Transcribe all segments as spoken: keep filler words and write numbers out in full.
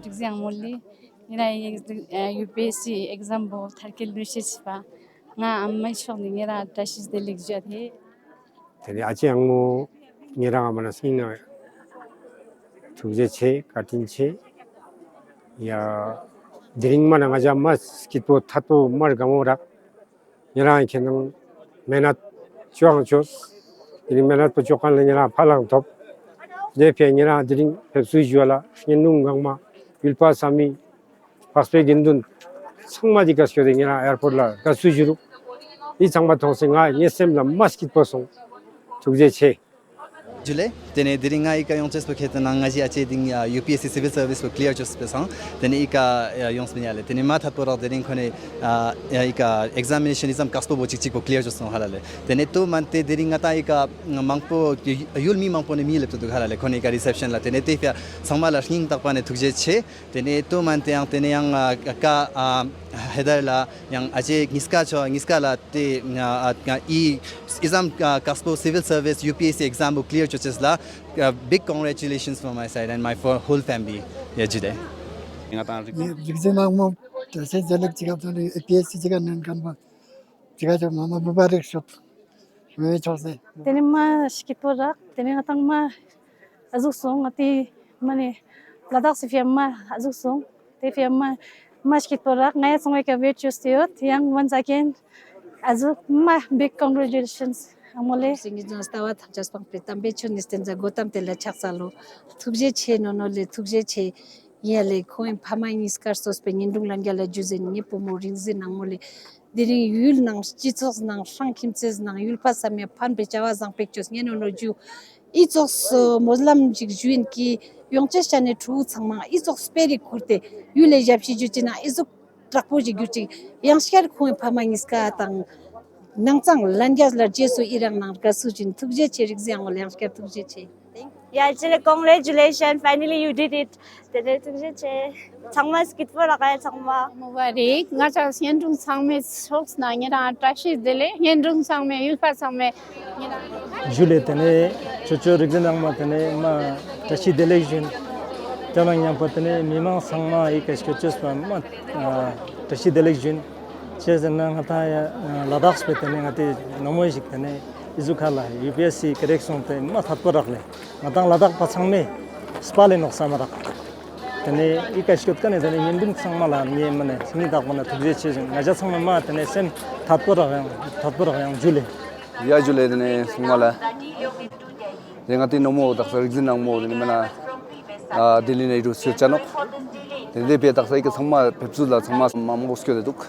རིག་འཛིན་དབང་མོ་ལེ། ཉེ་རང་ཡུ་པི་ཨེས་སི་ཨེག་ཛམ་པོ་མཐར་འཁྱོལ་ལུས་ཤེས་པ། ང་ཨ་མའི་ཕྱོགས་ནས་ཉེ་རང་བཀྲ་ཤིས་བདེ་ལེགས་ཞུ་ཡ་ཐེ། ཏེ་ནེ་ཨ་ཅེ་དབང་མོ་ཉེ་རང་ཨ་མ་ན་སྙིང་ནེ་ཐུགས་རྗེ་ཆེ། བཀའ་དྲིན་ཆེ། ཡ་དེ་རིང་མ་ན་ང་ཞ་མ་སྐྱིད་པོ་ཐད་པོ་མ་དགའ་མོ་རག། ཉེ་རང་ཁྱེད་ནང་མེ་ནད་ཅོ་ཨང་ཅོས། དེ་རིང་མེ་ནད་པོ་ཅོ་ཁན་ལ་ཉེ་རང་ཕ་ལང་ཐོབ། དེ་ཕིའ་ཉེ་རང་དེ་རིང་ཕེབས་བསུ་ཞུ་བ་ལ་གཉེན་དྲུང་གང་མ་ཡུལ་པ་ས་མི་འཕགས་པའི་དགེ་འདུན་ཚང་མ་དེ་ཀ་སྐྱོད་དེ་ཉེ་རང་ཨེར་པོར་ལ་དགའ་བསུ་ཞུ་རུག། འི་ཚང་མ་ཐོང་སེ་ང་ངའི་སེམས་ལ་མ་སྐྱིད་པོ་སོང་། ཐུགས་རྗེ་ཆེ། ཇུ་ལེ། ཏེ་ནེ་དེ་རིང་ང་འི་ཀ་ཡོང་ཅེས་པོ་ཁེ་ཏེ་ན་ང་ཞི་ཨ་ཅེ་དིང་ཡུ་པི་ཨེས་སི་སི་ཝིལ་སར་ཝིས་པོ་ཀླི་ཡར་ཅོས་པེ་སང་ཏེ་ནེ་འི་ཀ་ཡོངས་མི་ཉ་ལེ། ཏེ་ནེ་མ་ཐད་པོ་རག་དེ་རིང་ཁོ་ནེ་འི་ཀ་ཨེག་ཛམ་མི་ནེ་ཤན་འི་ཙམ་ཀགས་པོ་བོ་ཅིག་ཅིག་པོ་ཀླི་ཡར་ཅོས་སོང་ཧ་ལ་ལེ། ཏེ་ནེ་ཏུ་མན་ཏེ་དེ་རིང་ང་ཏང་འི་ཀ་མང་པོ་ཡུལ་མི་མང་པོ་ནེ་མི་ལེབ་ཏུ་དུག་ཧ་ལ་ལེ། ཁོ་ནེ་འི་ཀ་རི་སེབ་ཤན་ལ་ཏེ་ནེ་ཏེ་ཕིའ་ཚང་མ་ལ་སྙིང་ཐག་པ་ནེ་ཐུགས་རྗེ་ཆེ། ཏེ་ནེ་ཏུ་མན་ཏེ་ཡང་ཏེ་ནེ་ཡང་ཀ་ཧེ་དར་ལ་ཡང་ཨ་ཅེ་ཉིས་ཀ་ཆོ་ཉིས་ཀ་ལ་ཏེ་འི་ཨི་ཙམ་ཀགས་པོ་སི་ཝིལ་སར་ཝིས་ཡུ་པི་ཨེས་སི་ཨེག་ཛམ་པོ་ཀླི་ཡར་ཅོ་ཅེས་ལ་big congratulations from my side and my whole family. ཡ་ཇུ་ལེ། ང་ཏང་རིག་འཛིན་དབང་མོ་བཀྲ་ཤིས་བདེ་ལེགས་ཅིག་ཨ་ཙོ་ནེ་ཡུ་པི་ཨེས་སི་ཅིག་ག་ནན་ཁན་པ་ཅིག་ག་ཅོ་མ་མ་བུ་བ་རིག་ཤོད་མེ་ཆོག་སེ། ཏེ་ནེ་མ་སྐྱིད་པོ་རག། ཏེ་ནེ་ང་ཏང་མ་ཨ་ཟུག་སོང་ང་ཏི་མ་ནེ་ལ་དྭགས་སི་ཕིའ་མ་ཨ་ཟུག་སོང་། ཏེ་ཕིའ་མ་མ་སྐྱིད་པོ་རག། ང་ཡ་ཚང་མའི་ཀ་ཝེཊ་ཅོས་ཏེ་ཡོད། ཡང་once again ཨ་ཟུག་མ་big congratulations དབང་མོ་ལེ། སེང་གེ་ལྟ་བ་ཐམས་ཅད་སྤངས་པའི་དམ་པའི་ཆོས་ནི་བསྟན་ཛད་སྒོ་ཐམས་ཏེ་ལ་ཕྱག་འཚལ་ལོ། ཐུགས་རྗེ་ཆེ་ནོ་ནོ་ལེ། ཐུགས་རྗེ་ཆེ། ཡ་ལེ་ཁོང་ངི་ཕ་མ་ཉིས་ཀ་གཙོས་པའི་གཉེན་དྲུང་ལྷན་རྒྱས་ལ་ཇུ་ཟེར་ངའི་བུ་མོ་རིག་འཛིན་དབང་མོ་ལེ། དེ་རིང་ཡུལ་ནང་སྤྱི་ཚོགས་ནང་ཧྲང་ཁྱིམ་མཚེས་ནང་ཡུལ་པ་ས་མི་ཕན་པའི་བྱ་བ་བཟང་པོ་ཅོས་ཉེ་ནོ་ནོ་ཇུ། འི་ཙོགས་སི་སྨོན་ལམ་ཞིག་ཞུ་ཡིན་གི་ཡོང་ཅེས་ཅ་ནེ་ཕྲུ་གུ་ཚང་མ་འི་ཙོགས་སྤེ་ར་ཁུར་ཏེ་ཡུལ་ལེ་ཞབས་ཕྱི་ཞུ་ཅེས་ན་འི་ཟུག་དྲག་པོ་ཞིག་གྱུར་ཅིག། ཡང་སྐྱར་ཁོང་ངི་ཕ་མ་ཉིས་ཀ་དང་ནང་ཚང་ལྷན་རྒྱས་ལ་རྗེས་སུ་ཡི་རང་ནང་དགའ་བསུ་ཞུ་ཡིན། ཐུགས་རྗེ་ཆེ། རིག་འཛིན་དབང་མོ་ལ་ཡང་སྐྱར་ཐུགས་རྗེ་ཆེ། ཡ་ཇུ་ལེ། Congratulations, finally you did it. དེ་ནེ་ཐུགས་རྗེ་ཆེ། ཚང་མ་སྐྱིད་པོ་རག་ཡ་ཚང་མ། མོ་བ་རིག། ང་ཅག་གཉེན་དྲུང་ཚང་མའི་ཕྱོགས་ནེ་ཉེ་རང་བཀྲ་ཤིས་བདེ་ལེགས། གཉེན་དྲུང་ཚང་མའི་ཡུལ་པ་ཚང་མའི་ཉེ་རང་ཇུ་ལེ། དེ་ནེ་ཅོ་ཅོ་རིག་འཛིན་དབང་མོ་དེ་ནེ་མ་བཀྲ་ཤིས་བདེ་ལེགས་ཞུ་ཡིན། དེ་ནང་ཉམ་པོ་དེ་ནེ་མི་མང་ཚང་མ་འི་ཀ་སྐྱོད་ཅེས་པ་མ་བཀྲ་ཤིས་བདེ་ལེགས་ཞུ་ཡིན། ཅི་ཟེར་ན་ང་ཏང་ཡ་ལ་དྭགས་པའི་དེ་ནེ་ང་ཏི་ནོ་མོ་ཞིག་དེ་ནེ་འི་ཟུག་ཁ་ལ་ཡུ་པི་ཨེས་སི་ཀ་རེག་སོང་སྟེ་མ་ཐད་པོ་རག་ལེ། ང་ཏང་ལ་དྭགས་པ་ཚང་མའི་སྤ་ལེ་ནོག་ས་མ་རག། དེ་ནེ་འི་ཀ་སྐྱོད་ཀ་ནེ་དེ་ནེ་གཉེན་དྲུང་ཚང་མ་ལ་ངའི་མ་ནེ་སྙིང་ཐག་པ་ནེ་ཐུགས་རྗེ་ཆེ་ཞུ་ཡིན། ང་ཅག་ཚང་མ་མ་དེ་ནེ་སེམས་ཐད་པོ་རག་ཡང་ཐད་པོ་རག་ཡང་ཇུ་ལེ། ཡ་ཇུ་ལེ། དེ་ནེ་ཚང་མ་ལ། དེ་ང་ཏི་ནོ་མོ་དག་ས་རིག་འཛིན་དབང་མོ་དེ་ནེ་མ་ན་ཨ་ལྡི་ལི་ནེ་རུ་སུ་ཅ་ནོག། དེ་ནེ་དེ་ཕིའ་དག་ས་འི་ཀ་ཚང་མ་ཕེབས་བསུ་ལ་ཚང་མ་མང་པོ་སྐྱོད་དེ་དུག།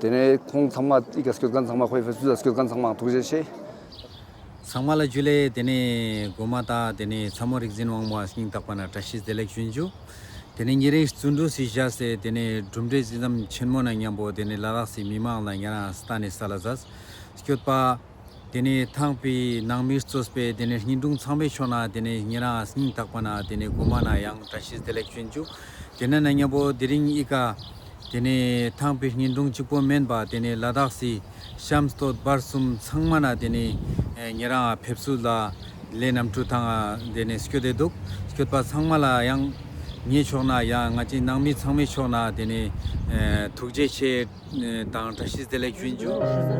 དེ་ནེ་ཁོང་ཚང་མ་འི་ཀ་སྐྱོད་ཁན་ཚང་མ་ཁོའི་ཕེབས་བསུ་ལ་སྐྱོད་ཁན་ཚང་མ་ཐུགས་རྗེ་ཆེ། ཚང་མ་ལ་ཇུ་ལེ། དེ་ནེ་གོ་མ་ཏ་དེ་ནེ་ཚ་མོ་རིག་འཛིན་དབང་མོ་ཨ་སྙིང་ཐག་པ་ནེ་བཀྲ་ཤིས་བདེ་ལེགས་ཞུ་ཡིན་ཇུ། དེ་ནེ་ཉེ་རིང་བརྩོན་འགྲུས་སི་བཞག་སྟེ་དེ་ནེ་གྲུབ་འབྲས་ཅི་ཙམ་ཆེན་མོ་ནང་མཉམ་པོ་དེ་ནེ་ལ་དྭགས་སི་མི་མང་ལ་ཉེ་རང་ལྟ་ནེ་ས་ལ་ཟ་སྐྱོད་པ། དེ་ནེ་ཐང་པའི་ནང་མི་གཙོས་པའི་དེ་ནེ་གཉེན་དྲུང་ཚང་མའི་ཕྱོགས་ནེ་དེ་ནེ་ཉེ་རང་སྙིང་ཐག་པ་ནེ་དེ་ནེ་གོ་མ་ནེ་ཡང་བཀྲ་ཤིས་བདེ་ལེགས་ཞུ་ཡིན་ཇུ། དེ་ནེ་ནང་མཉམ་པོ་དེ་རིང་འི་ཀ་དེ་ནེ་ཐང་པའི་གཉེན་དྲུང་གཅིག་པོ་མན་པ་དེ་ནེ་ལ་དྭགས་སི་གཤམ་སྟོད་བར་གསུམ་ཚང་མ་ནེ་དེ་ནེ་ཉེ་རང་ཕེབས་བསུ་ལ་ ལས་རྣམ་འཕྲུལ་ཐང་ང་དེ་ནས་སྐྱོད་དེ་འདུག། སྐྱོད་པ་ཚང་མ་ལ་ཡང་ངའི་ཕྱོགས་ནས་ཡང་ང་ཅི་ནང་མི་ཚང་མའི་ཕྱོགས་ནས་དེ་ནས་ཨེ་ཐུགས་རྗེ་ཆེ་དང་བཀྲ་ཤིས་བདེ་ལེགས་ཞུ་ཨིན་ཞུ།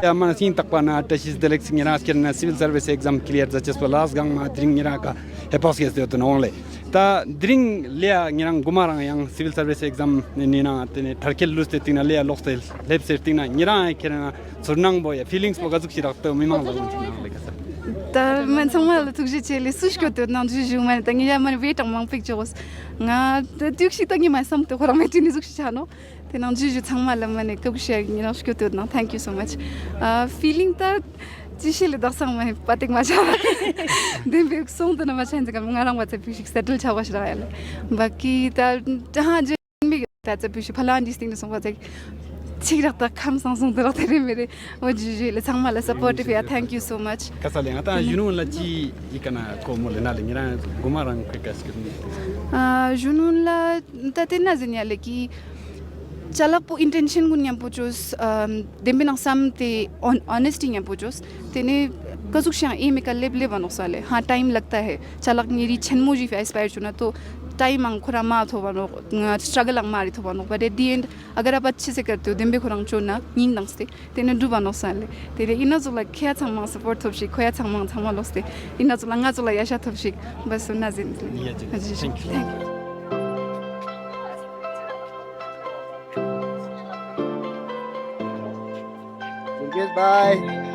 ཡ་མ་ན་སྙིང་ཐག་པ་ནེ་བཀྲ་ཤིས་བདེ་ལེགས། ཉེ་རང་སྐྱེ་ན་སི་ཝིལ་སར་ཝིས་ཨེག་ཛམ་ཀི་ལི་ཡར་མཛད་ཅེས་པོ་ལ་སྒང་མ་དེ་རིང་ཉེ་རང་ཀ་ཧེ་པོག་སྐྱེས་ཏེ་ཡོད་དོ་ནོ་ལེ། ད་དེ་རིང་ལེ་ཡ་ཉེ་རང་གོ་མ་རང་ཡང་སི་ཝིལ་སར་ཝིས་ཨེག་ཛམ་ནི་ནང་དེ་ནེ་མཐར་འཁྱོལ་ལུས་ཏེ་སྟིང་ནེ་ལེ་ཡ་ལོགས་ཏེ་སླེབས་སེ་སྟིང་ནེ་ཉེ་རང་ཡ་ཁྱེད་རང་ཚོར་སྣང་པོ་ཡ་ཕི་ལིངས་པོ་ག་ཟུག་ཞིག་རག་ཏེ་མི་མང་ལ་ངོ་སྤྲོད་གནང་ལེ་ཀ་ས། ད་མན་ཚང་མ་ལ་ཐུགས་རྗེ་ཆེ་ལེ། སུ་སྐྱོད་དེ་ནང་ཇུ་ཇུ་མ་ནེ་ད་ངེ་ཡ་མ་ནེ་བེ་ཀྲང་མང་པིག་ཅོག་ང་ད་དུག་ཤིག་ད་ངེ་མ་སམ་ཏེ་ཁོ་རང་མེ་ཏྲི་ནི་ཟུག་ཤིག་ཆ་ནོ། དེ་ནང་ཇུ་ཇུ་ཚང་མ་ལ་མ་ནེ་ཀུག་ཤེར་ཉེ་རང་སྐྱོད་དེ་ནང་thank you so much། ཨ་ཕི་ལིང་ད་ཅི་ཤེས་ལེ་དག་ས་མ་ནེ་པ་ཏེག་མ་ཆ་བ་དེ་བེ་སོང་དེ་ན་མ་ཆ་ཡིན་ཙ་ང་རང་བ་ཚེ་ཕི་ཤིག་སེ་ཊལ་ཆ་བ་ཤི་ར་ཡ་ལེ། བ་ཀི་ད་ཧ་ཇེ་མི་ད་ཙ་པུ་ཤི་ཕ་ལང་ཇི་སྟིང་ནེ་སོང་བ་ཙེ་ཅིག་རག་ད་ཁམས་སང་སོང་དེ་རག་དེ་རེ་མེ་རེ། འོ་ཇུ་ཇུ་ལེ་ཚང་མ་ལ་སཔོར་ཊིབ་ཡ་thank you so much། ཀ་ས་ལེ་ང་ད་གཞོན་ནུ་ལ་ཅི་ཡི་ཀ་ན་ཀོ་མོ་ལེ་ན་ལེ་ཉེ་རང་གོ་མ་རང་ཁེ་ཀ་སྐྱོད་ནི། ཨ་གཞོན་ནུ་ལ་ད་དེ་ན་ཟེར་ཉ་ལེ་ཀི་ཅ་ལག་པོ་ཨིན་ཊེན་ཤན་གུན་ཉམ་པོ་ཅོས། ཨ་དེན་པའི་ནང་སམ་ཏེ་ཨོན་ཨོ་ནེ་སི་ཊི་ཉམ་པོ་ཅོས། དེ་ནེ་ཀ་ཟུག་ཤིག་ཨེ་མེ་ཀ་ལེབ་ལེབ་བ་ནོག་ས་ལེ། ཧ་ཊའིམ་ལག་ཏ་ཧེ། ཅ་ལག་ཉེ་རི་ཆེན་མོ་ཞིག་ཨེ་སི་པ་ཡར་ཅོ་ན་ཏོ་ཊའིམ་མང་ཁོ་རང་མ་ཐོབ་བ་ནོག། སི་ཊྲག་གལ་ལང་མ་རི་ཐོབ་བ་ནོག། བ་ཊ་ཨེཊ་དི་ཨེནཌ་ཨ་གར་ཨ་པ་ཆི་སེ་ཀར་ཏེ་དེན་པའི་ཁོ་རང་ཅོ་ན་ཉིན་དང་སྟེ་དེ་ནེ་འགྲུབ་བ་ནོག་ས་ལེ། དེ་ནེ་ཨི་ན་ཟུག་ལ་ཁྱེད་ཚང་མ་སཔོར་ཊ་ཐོབ་ཤིག། ཁོ་ཡ་ཚང་མ་ཚང་མ་ལོགས་ཏེ་ཨི་ན་ཟུག་ལ་ང་ཟུག་ལ་ཡ་ཤ་ཐོབ་ཤིག། བ་སུ་ན་ཟིན། Thank you. Bye.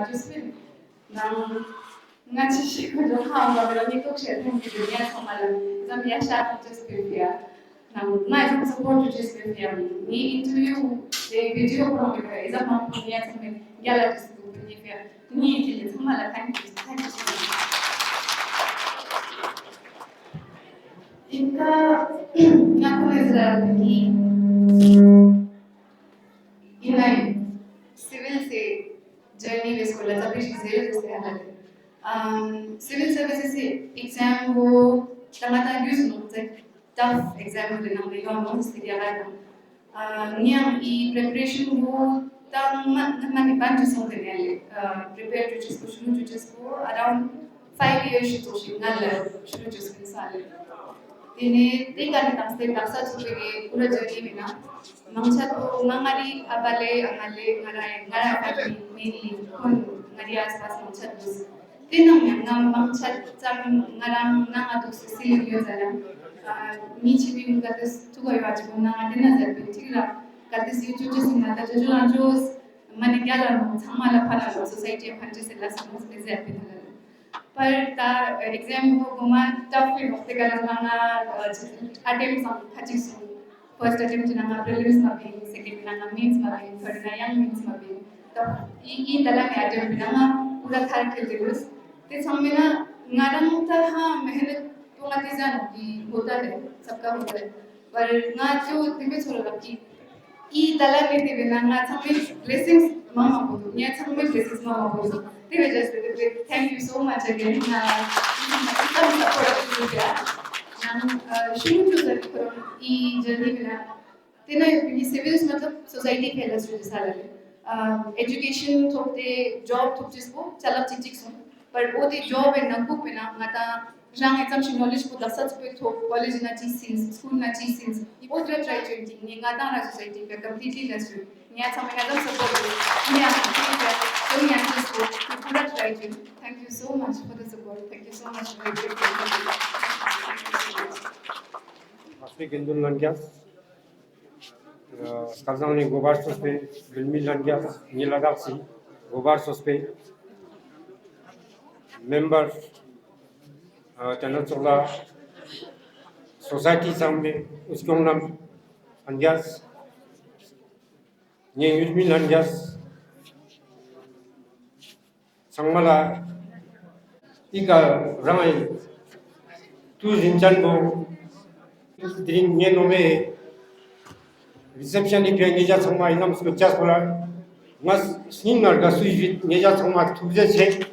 ཅུས་པིན། ནང་ང་ཅི་ཞིག་གོ་ཇོ་ཁ་འོང་བ་ལ་མི་ཐུག་ཤེས་ཐུང་གི་ཇོ་ཉ་ཚང་མ་ལ་ཙམ་ཡ་ཤ་ཐུང་ཅུས་པིན་ཕིའ། ནང་ང་ཙམ་སུ་པོར་ཊ་ཅུས་པིན་ཕིའ། ནི་ཨིན་ཊར་བིའུ་དེ་བི་ཌི་ཡོ་ཁོ་རང་གི་ཕིའ་ཨི་ཙམ་མང་པོ་ཉ་ཚང་མ་རྒྱལ་ལ་ཅུས་པིན་ཕིའ། ནི་ཨིན་ཊར་བིའུ་ཚང་མ་ལ་ཐེང་ཀྱུ། ཐེང་ཀྱུ་སོ་མ་ཆ། ཨིན་ཀ་ང་ཁོ་ནེ་ཟེར་ར་ནི། ཡིན་ནའི་སི་ཝིལ་སི་ཇར་ནི་བོའི་སྐོར་ལ་ཙ་པིག་ཞིག་ཟེར་ཟེར་ཡ་ལ་ལེ། ཨམ་སི་ཝིལ་སར་ཝི་སི་སི་ཨེག་ཛམ་བོ་ད་ང་ཏང་རྒྱུས་ནོག་ཙེ་ཊཕ་ཨེག་ཛམ་བོ་རེ་ནང་ལེ་ཡོང་ནོག་ཟེར་ཡ་ལ་ཡང་། ཨ་ངའང་འི་པྲེ་པ་རེ་ཤན་བོ་ད་མ་ན་མ་ནི་བན་ཅུ་སོང་སྟེ་ནེ་ལེ། ཨ་པྲེ་པེར་ཅོ་ཅེས་པོ་ཤུ་རུ་ཅོ་ཅེས་པོ་ཨ་རའུནྜ་ཕའིབ་ཡར་ཤིག་ཙོགས་ཤིག་ང་ལ་ཤུ་རུ་ཅོ་ཅེས་པོ་ས་ལེ། ཏེ་ནེ་ཏེ་ཀ་ནེ་དང་སྟེ་དག་ས་ཚུགས་པའི་པུ་ར་ཇར་ནི་མེ་ན། མང་ཆེ་བོ་ང་ངའི་ཨ་བ་ལེ་ཨ་མ་ལེ་ང་རང་ངའི་ཕེ་མི་ལི་ཁོང་ངའི་ཨ་སི་པ་སི་མང་ཆེ་བོ། ཏེ་ནང་ཡང་ང་མང་ཆེ་ཙམ་ང་རང་ང་ང་དུག་སི་སི་ལི་ཡོད་ཟ་ཡང་། ཨ་མི་ཆེ་མི་གུན་ག་ཏེ་ཐུག་ག་ཡོད་ཅིག་ང་ང་ཏེ་ན་ཟེར་པིན་ཅིག་ལ་ག་ཏེ་སི་ཅོ་ཅོ་སི་ང་ད་ཅོ་ཅོ་ལང་ཅོ་མ་ནི་རྒྱལ་ལ་ནོ་ཚང་མ་ལ་ཕན་ན་ལ་སོ་སའི་ཊི་ཕན་ཅེས་སི་ལ་སོ་མོ་སི་ཟེར་པིན་ལ་ལ། པར་ད་ཨེག་ཛམ་བོ་གོ་མ་ཊཕ་པིན་ནོག་ཏེ་ཀ་ལ་ང་ང་ཨ་ཊེམ་ཊ་སང་ཁ་ཅིག་སོང་། ཕར་སི་ཊི་ཊེམ་ཊི་ནང་ང་པྲི་ལིམས་མ་པིན། སེ་ཀེན་ཌི་ནང་ང་མེནས་མ་པིན། ཐར་ཌི་ནང་ཡང་མེནས་མ་པིན། ད་འི་འི་ད་ལ་ནེ་ཨ་ཊེམ་ཊི་ནང་ང་པུ་ར་ཐར་ཁེལ་ཏེ་ཡོད། ཏེ་ཚང་མེ་ན་ང་རང་ད་ཧ་མེ་ཧེ་ནད་པོ་ང་ཏེ་ཟ་ནོག་གི་ཧོ་ད་རེ་སབ་ཀ་ཧོ་ད་རེ། པར་ང་ཅོ་ཏེ་བེ་ཚོར་ལ་ཀི། འི་ད་ལ་ནེ་ཏེ་བེ་ན་ང་ཚང་མེ་བླེ་སིངས་མ་མང་པོ་དུག་ཉ་ཚང་མེ་བླེ་སིངས་མ་མང་པོ་དུག་ཏེ་བེ་ཇས་ཏེ་ཏེ་བེ་ཐེང་ཀྱུ་སོ་མ་ཆ་གེན་ང་ཙམ་སབ་པོརཊ་ཞུ་ཡ། ནང་ཨ་ཤུ་རུ་ཅོ་ཟ་ཁོ་རང་འི་ཇར་ནི་བེ་ན། ཏེ་ན་ཡོད་པའི་སི་ཝིལ་སི་མ་ཏབ་སོ་སའི་ཊི་ཕེ་ལ་སུ་ཇི་ས་ལ་ལེ། ཨ་ཨེ་ཇུ་ཀེ་ཤན་ཐོབ་སྟེ་ཇོབ་ཐོབ་ཅེས་པོ་ཅ་ལག་ཅིག་ཅིག་སོང་། པར་འོ་ཏེ་ཇོབ་བེ་ནང་ཁུག་པེ་ན་ང་ཏང་རང་ཨེ་ཙམ་ཞིག་ནོ་ལེཇ་པོ་དག་ས་ཚུགས་པེ་ཐོབ། ཀོ་ལེཇ་ན་ཅི་སིན་སི་ཀུལ་ན་ཅི་སིན་སི་འོ་ཏེ་ར་ཊྲའི་ཅོ་ཨིན་ཅིག་ནི་ང་ཏང་ར་སོ་སའི་ཊི་ཀ་ཀམ་པི་ལི་ཊི་ལེ་སི་ཉ་ཚང་མེ་ང་ཏང་སབ་པོརཊ་ནི་ཡང་ཏེ་ཀ་ཏེ་ཡང་ཏེ་སོ་ཏེ་པུ་ར་ཊྲའི་ཅོ་ཨིན། Thank you so much for the support. Thank you so much for the great support. ཨ་སྤེ་རྒན་དུན་ལྷན་རྒྱས། སྐལ་བཟང་ནི་གོ་བར་སོས་པེ། འགུལ་མི་ལྷན་རྒྱས། ཉི་ལ་དྭགས་སི་གོ་བར་སོས་པེ། མེམ་བར་ཨ་ཏེ་ན་ཚོགས་ལ་སོ་སའི་ཊི་ཚང་མེ་འུ་སྐྱོང་ལམ་ལྷན་རྒྱས། ཉེ་ཡུལ་མི་ལྷན་རྒྱས། ཚང་མ་ལ་འི་ཀ་རང་ཨིན། ཏུས་ཨིན་ཅན་པོ་དེ་རིང་ངའི་ནོ་མེ་རི་སེབ་ཤན་ནི་ཕིའ་ཉེ་ཞ་ཚང་མ་ཨིན་ནམ་སྐུ་ཅག་པོ་ལ་ང་སྙིང་ནར་དགའ་བསུ་ཞུ། ཉེ་ཞ་ཚང་མ་ཐུགས་རྗེ་ཆེ།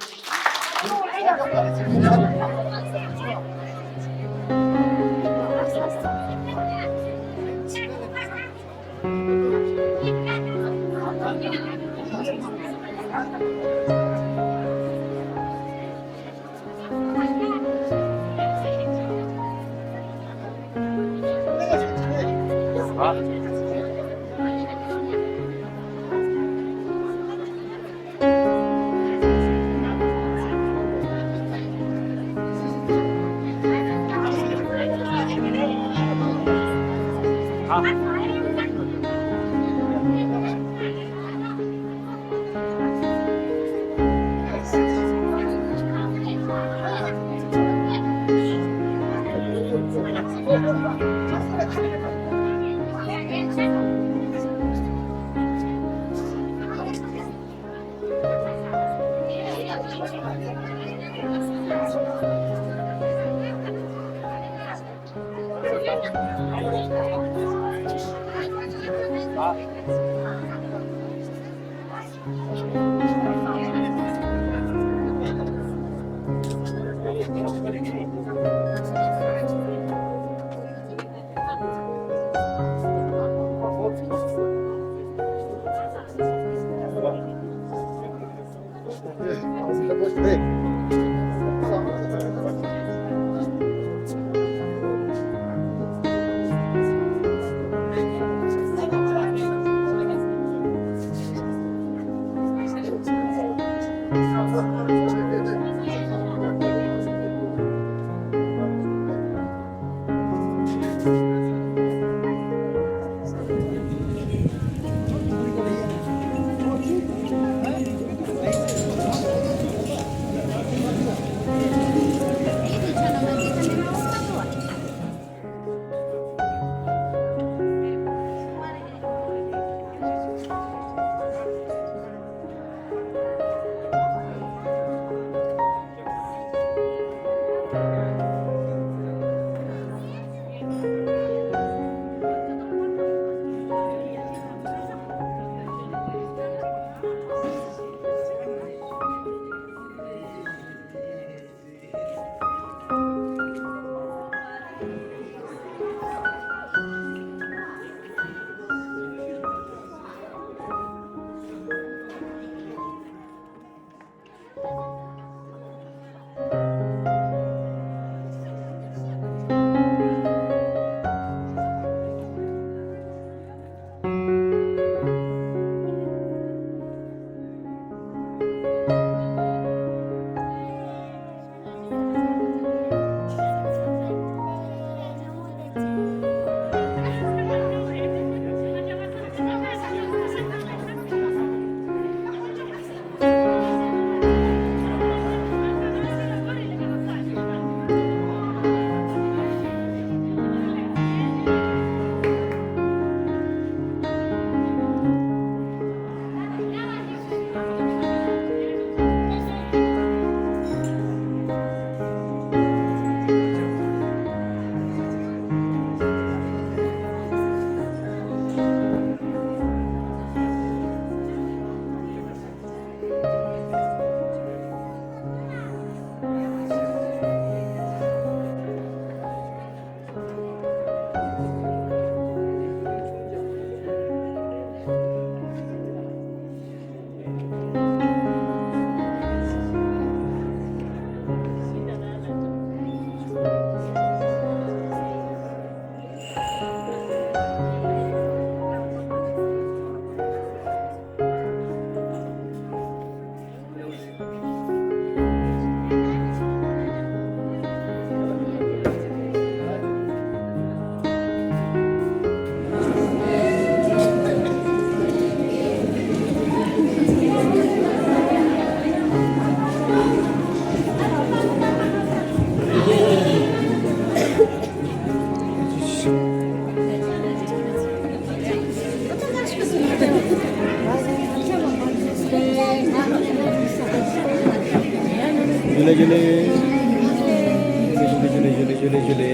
झूले झूले झूले झूले झूले झूले झूले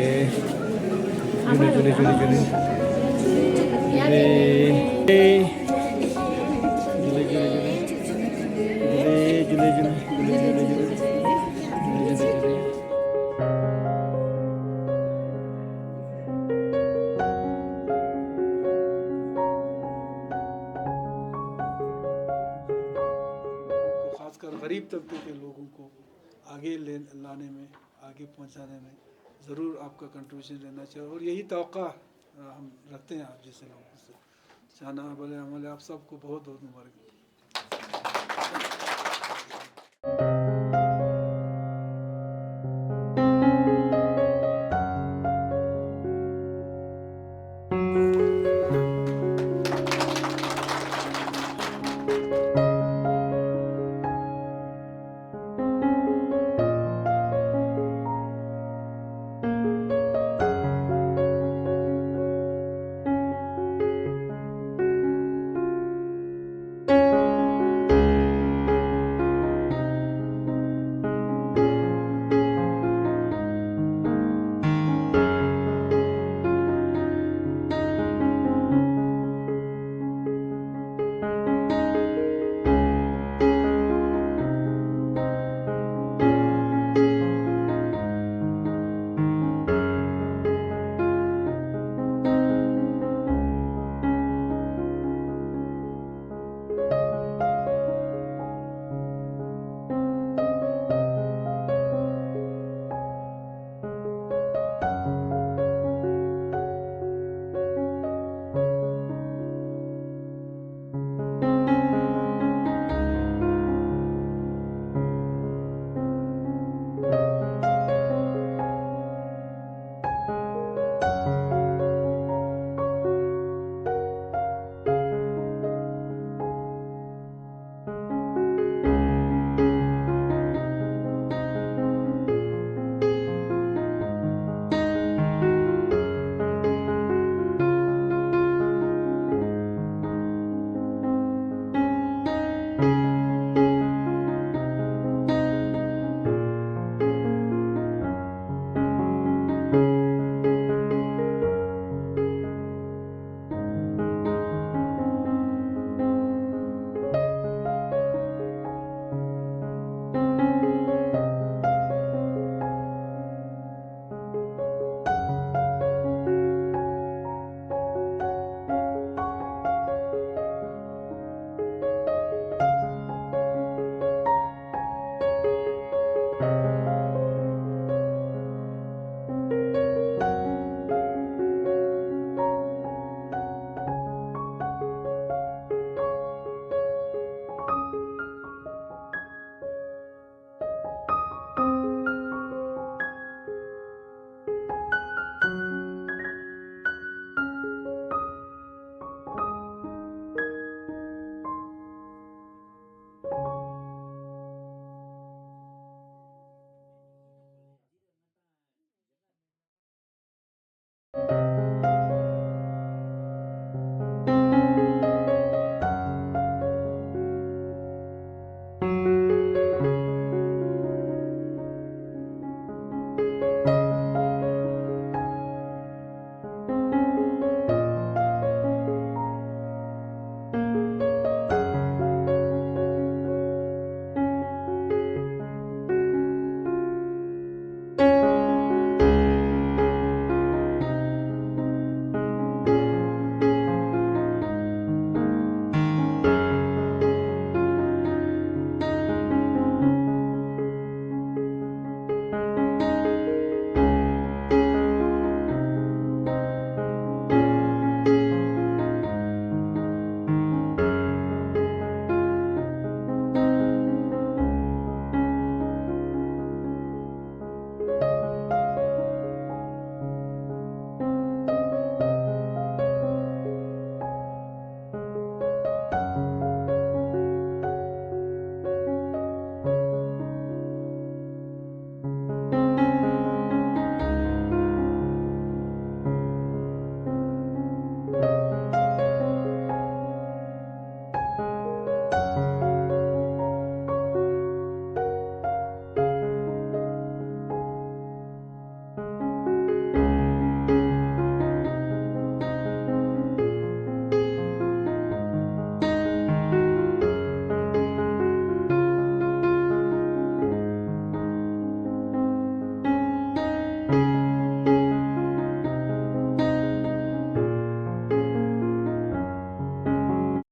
झूले झूले झूले झूले झूले खासकर गरीब तबके के लोगों को आगे ले लाने में, आगे पहुंचाने में ज़रूर आपका कंट्रीब्यूशन रहना चाहिए और यही तवक्का, अ, हम रखते हैं आप जैसे लोगों से। शाहनाज अहमद, आप सबको बहुत बहुत मुबारक।